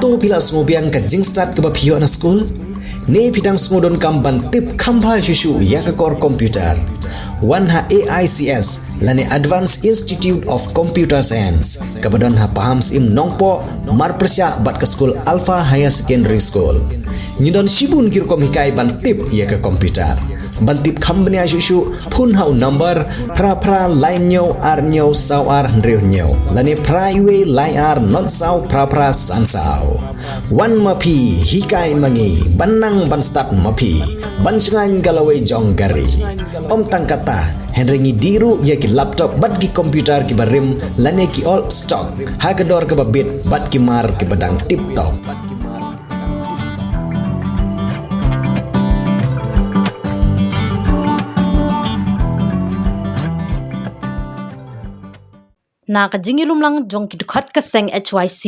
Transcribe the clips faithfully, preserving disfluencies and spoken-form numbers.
To phi la sngewbiang ka jingstad kaba phi ïoh na skul? Ne phi dang sngewdonkam ban tip kham bha shuh shuh ïa ka kor computer? Wan ha A I C S lane Advanced Institute of Computer Science kaba don ha Pahamsyiem Nongpoh, marpyrshah bad ka skul Alpha Higher Secondary School. Ngi don shibun ki rukom hikai ban tip ïa ka computer. Ban tip kham bniah shuh shuh, phone ha u number phra phra lai hynñiew ar hynñiew saw ar hynriew hynñiew lane phra wei lai ar not saw phra phra san saw. Wan ma phi, hikai ma ngi, ban nang ban stad ma phi, ban shngaiñ ka lawei jong ka ri. Ym tang kata, hynrei ngi dih ruh ïa ki laptop bad ki computer kiba rim lane ki old stock ha ka dor kaba bit bad ki mar kiba dang tip top. Na ka jingïalumlang jong ki dkhot ka seng H Y C,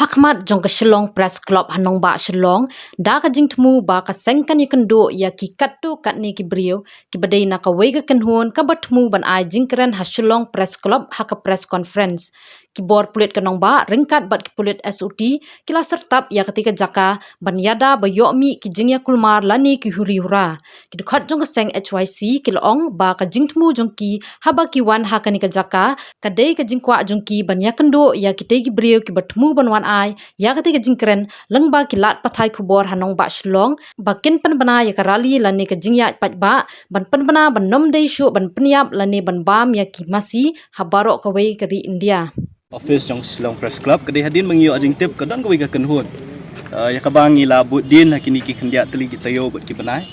ha khmat jong ka Shillong Press Club ha nongbah Shillong, da ka jingthmu ba ka seng kan ïakynduh ïa ki katto katne ki briew kiba dei na kawei ka kynhun kaba thmu ban ai jingkren ha Shillong Press Club ha ka press conference. Ki bor pulit ka nongbah ryngkat bad ki pulit S O T ki la syrtap ïa katei ka jaka ban ïada ba ïoh mih ki jingïakulmar lane ki huri hura. Ki dkhot jong ka seng H Y C ki la ong ba ka jingthmu jong ki haba ki wan ha kane ka jaka ka dei ka jingkwah jong ki ban ïakynduh ïa kitei ki briew kiba thmu ban wan ai ïa katei ka jingkren lyngba ki lad pathai khubor ha nongbah Shillong ba kin pynbna ïa ka rally lane ka jingïaid paidbah ban pynbna ban ym dei shuh ban pynïap lane ban bam ïa ki masi ha baroh kawei ka ri India. Office jong Shillong Press Club ka dei hadien ba ngi ïoh jingtip ka don kawei ka kynhun, eh, ïa kaba ngi la bud dien ha kine ki khyndiat tylli ki taïew bad ki bnai,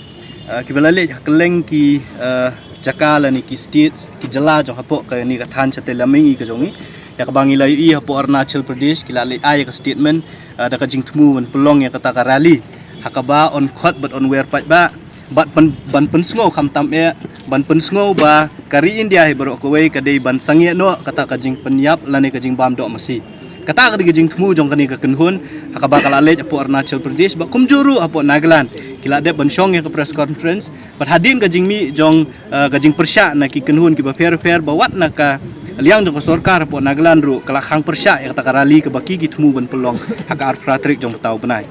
eh, kiba la leit ha kylleng ki, eh, jaka lane ki states, ki jylla jong hapoh kane ka thaiñ shatei lam mihngi ka jong ngi. Ïa kaba ngi la ïohi hapoh Arunachal Pradesh ki la leit ai ïa ka statement, eh, da ka jingthmu ban pynlong ïa kata ka rally ha kaba yn khot bad yn wer paidbah bad pyn-, ban pynsngew khamtam eh, ban pynsngew ba ka ri India hi baroh kawei ka dei ban sangeh noh kata ka jingpynïap lane ka jingbam doh masi. Kata ka dei ka jingthmu jong kane ka kynhun ha kaba ka la leit hapoh Arunachal Pradesh bad kumjuh ruh hapoh Nagaland. Ki la dep ban shong ïa ka press conference bad hadien ka jingmih jong, eh, ka jingpyrshah na ki kynhun kiba pher pher ba wat na ka liang jong ka sorkar hapoh Nagaland ruh ka la khang pyrshah ïa kata ka rally kaba ki ki thmu ban pynlong ha ka arphew phra tarik jong ka taïew bnai.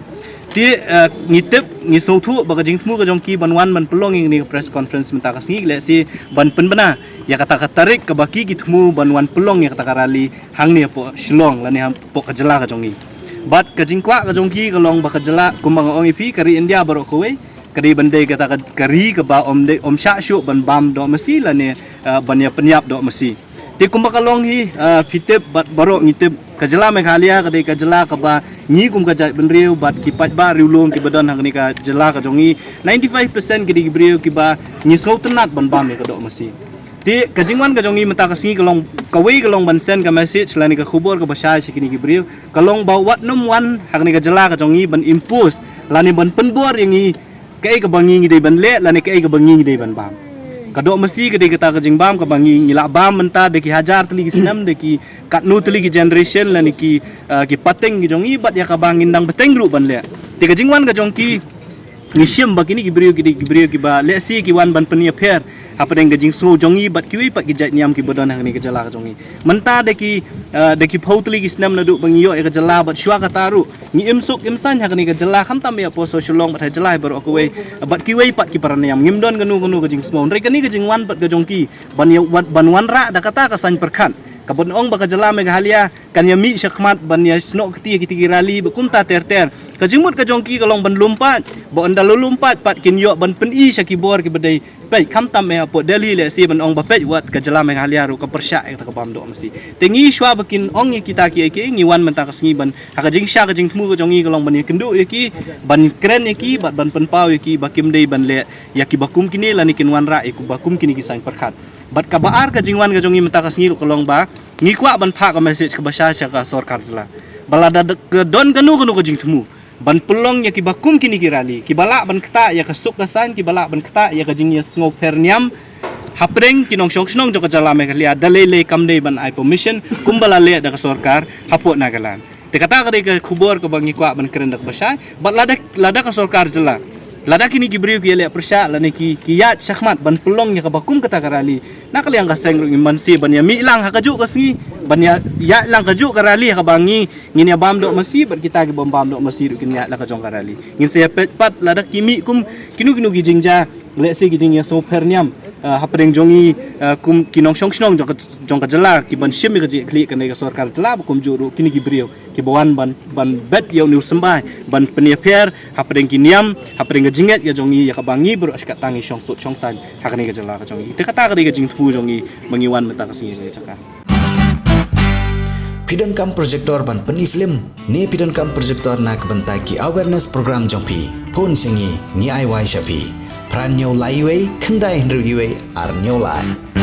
Te, eh, ngi tip, ngi sngewthuh ba ka jingthmu ka jong ki ban wan ban pynlong ïa kane ka press conference mynta ka sngi lehse ban pynbna ïa kata ka tarik kaba ki ki thmu ban wan pynlong ïa kata ka rally hangne hapoh Shillong lane hapoh ka jylla ka jong ngi. Bad ka jingkwah ka jong ki ka long ba ka jylla kumba nga ong ïa phi ka ri India baroh kawei ka dei ban dei kata ka, ka ri kaba ym dei, ym shah shuh ban bam doh masi lane, eh, ban ïa pynïap doh masi. Te kumba ka long hi, ah, phi tip bad baroh ngi tip ka jylla Meghalaya ka dei ka jylla kaba ngi kum ka jaitbynriew bad ki paidbah riewlum kiba don ha kane ka jylla ka jong ngi, ninety-five percent ki dei ki briew kiba ngi sngewtynnat ban bam ïa ka doh masi. Te ka jingwan ka jong ngi mynta ka sngi ka long kawei ka long ban send ka message lane ka khubor kaba shai sha kine ki briew ka long ba wat nym wan ha kane ka jylla ka jong ngi ban impose lane ban pynbor ïa ngi kaei kaba ngi ngi dei ban leh lane kaei kaba ngi ngi dei ban bam. Ka doh masi ka dei kata ka jingbam kaba ngi ngi la bam mynta da ki hajar tylli ki snem, da ki katno tylli ki generation lane ki, ah, ki pateng ki jong ngi bad ïa kaba ngin dang bteng ruh ban leh. Te ka jingwan ka jong ki ngi shim ba kine ki briew ki dei ki briew kiba lehse ki wan ban pynïapher hapdeng ka jingsngew jong ngi bad kiwei pat ki jait niam kiba don ha kane ka jylla ka jong ngi. Mynta da ki, ah, da ki phew tylli ki snem naduh ba ngi ïoh ïa ka jylla bad shuwa kata ruh ngi im suk im saiñ ha kane ka jylla khamtam ïa poh Shillong bad ha jylla hi baroh kawei bad kiwei pat ki para niam ngim don kano kano ka jingsngew. Hynrei kane ka jingwan bad ka jong ki ban ïa, wan, ban wanrah da kata ka saiñ pyrkhat kaban ong ba ka jylla Meghalaya kan ïa mih shakhmat ban ïa snoh kti ïa kiti ki rally ba kumta ter ter. Ka jingmut ka jong ki ka long ban lum paid ba ynda la lum paid pat kin ïoh ban pyni sha ki bor kiba dei peit khamtam eh hapoh Delhi lehse ban ong ba peit wat ka jylla Meghalaya ruh ka pyrshah ïa kata ka bam doh masi. Te ngi shuwa ba kin ong ïa kita kiei kiei ngi wan mynta ka sngi ban ha ka jingshisha ka jingthmu ka jong ngi ka long ban ïakynduh ïa ki, ban kren ïa ki bad ban pynpaw ïa ki ba kim dei ban leh ïa kiba kum kine lane kin wanrah ïa kiba kum kine ki saiñ pyrkhat. Bad kaba ar ka jingwan ka jong ngi mynta ka sngi ruh ka long ba ngi kwah ban phah ka message kaba shai sha ka sorkar jylla ba lada ka don kano kano ka jingthmu ban pynlong ïa kiba kum kine ki rally kiba lah ban ktah ïa ka suk ka saiñ, kiba lah ban ktah ïa ka jingïasngewpher niam hapdeng ki nongshong shnong jong ka jylla Meghalaya, da lei lei kam dei ban ai permission kumba la leh da ka sorkar hapoh Nagaland. Te kata ka dei ka khubor kaba ngi kwah ban kren da kaba shai. Bad lada, lada ka sorkar jylla Lada kine ki briew ki ïaleh pyrshah lane ki ki ïaid shakhmat ban pynlong ïa kaba kum kata ka rally, na ka liang ka seng ruh ngin ym mad shuh ban ïa mih lang ha kajuh ka sngi, ban ïa ïaid lang kajuh ka rally ha kaba ngi ngin ïa bam doh masi bad kita ki bym bam doh masi ruh kin ïaid la ka jong ka rally. Ngin sa ïa peit pat lada ki mih kum kino kino ki jingjia, lehse ki jingïasngewpher niam, ah, hapdeng jong ngi, ah, kum ki nongshong shnong jong ka jong ka jylla ki ban shim ïa ka jingïakhlieh kane ka sorkar jylla, ba kumjuh ruh kine ki briew ki ba wan ban ban bet ïa une u symbai ban pynïapher hapdeng ki niam, hapdeng ka jingngeit ka jong ngi ïa kaba ngi baroh shi katta ngi shong sut shong saiñ ha kane ka jylla ka jong ngi. Te kata ka dei ka jingthmu jong ngi ba ngi wan mynta ka sngi jong ngi jaka. Phi donkam projector ban pyni film ne phi donkam projector na ka bynta ki awareness program jong phi? Phone sha ngi, ngi ai wai sha phi. Phra hynñiew lai wei, khyndai hynriew wei, ar hynñiew lai.